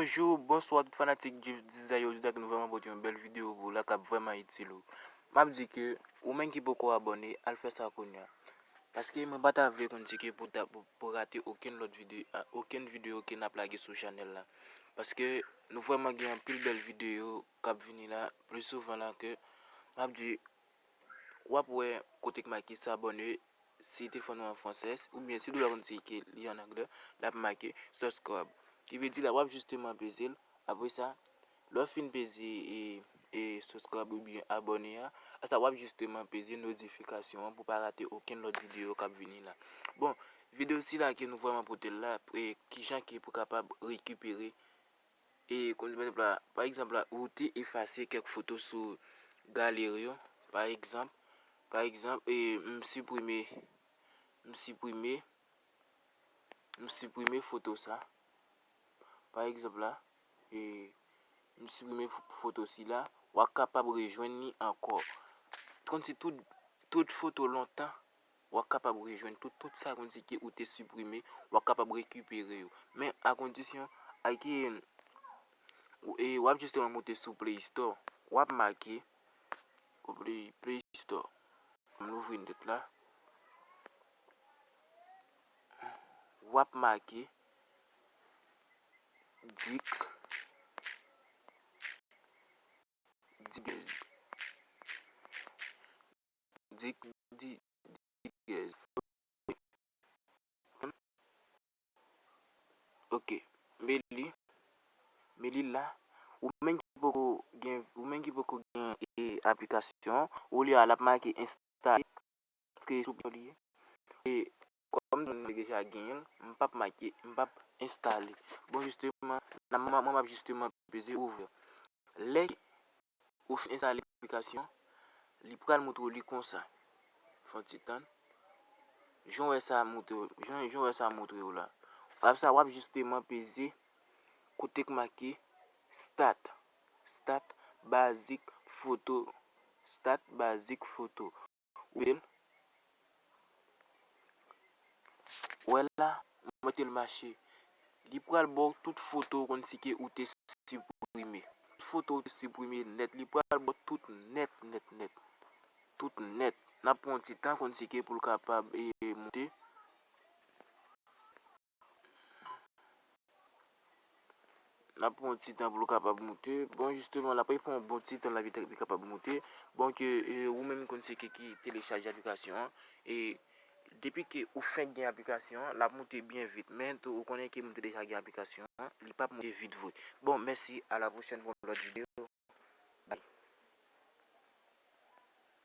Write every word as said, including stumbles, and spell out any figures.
Bonjou, bonswa tout fanatik Jeff Desire, jodi a nou vrèman pote yon bèl videyo pou w la k ap vrèman itil ou. M ap di ke ou menm ki poko abòne, al fè sa kounye a. Paske mwen pa ta vle konn si ke pou ta, pou, pou rate okenn lòt videyo, a, okenn videyo ke n ap lage sou chanèl la. Paske nou vrèman gen anpil bèl videyo k ap vini la, plis souvan la ke m ap di, w ap wè kote k make s'abonner, si telefòn ou an fransè, oubyen si w ta konn si ke li an anglè, l ap make subscribe. Ki vle di la, w ap jisteman peze l. Apre sa, lè w fin peze e, e subscribe oubyen abòne a, apre sa w ap jisteman peze notifikasyon an pou w pa rate okenn lòt videyo k ap vini la. Bon, videyo sila ke nou vrèman pote l la, e kijan ke pou kapab rekipere e konn pa egzanp la, pa egzanp la, ou te efase kèk foto sou galeri w, pa egzanp, pa egzanp, e m siprime, m siprime, m siprime foto sa, pa egzanp la, e m siprime fo-, foto sila, w ap kapab rejwenn li ankò. Konn si tout, tout foto lontan, w ap kapab rejwenn tout, tout sa konn si ke ou te siprime, w ap kapab rekipere yo. Men a kondisyon, ake, e, w ap jisteman moute sou Play Store, w ap make, Play, Play Store. M louvri nèt la. W ap make Dix, Dix, Dix, Dix, Dix. Ok. Men li, men li la. Ou menm ki poko gen, ou menm ki poko gen, e, aplikasyon, ou li a l ap make enstale, paske sou li ye. E kòm nou deja genyen l, m p ap make, m p ap enstale. Bon, jisteman, n ap, mwen, mwen m ap jisteman peze ouvri. Lè ou fin enstale aplikasyon, li pral montre w li konsa. Fè yon ti tann. Jan w wè sa montre, jan, jan w wè sa montre w la. Apre sa, w ap jisteman peze kote k make Start. Start basic photo. Start basic photo. Ou wè l? Wè la, mwen te l mache. Li pral ba w tout foto ou konn si ke ou te siprime. Tout foto ou te siprime nèt, li pral ba w tout nèt, nèt, nèt. Tout nèt. N ap pran yon ti tan konn si ke pou l kapab, e, monte. N ap pran yon ti tan pou l kapab monte. Bon, jisteman, l ap pran yon bon ti tan la, li kapab monte. Bon, ke, e, ou menm konn se ke ki telechaje aplikasyon an. E depi ke ou fenk gen aplikasyon an, l ap monte byen vit. Men tou, ou konnen ke moun ki deja gen aplikasyon an, li p ap monte vit vre. Bon, mèsi, a la pwochèn pou yon lòt videyo.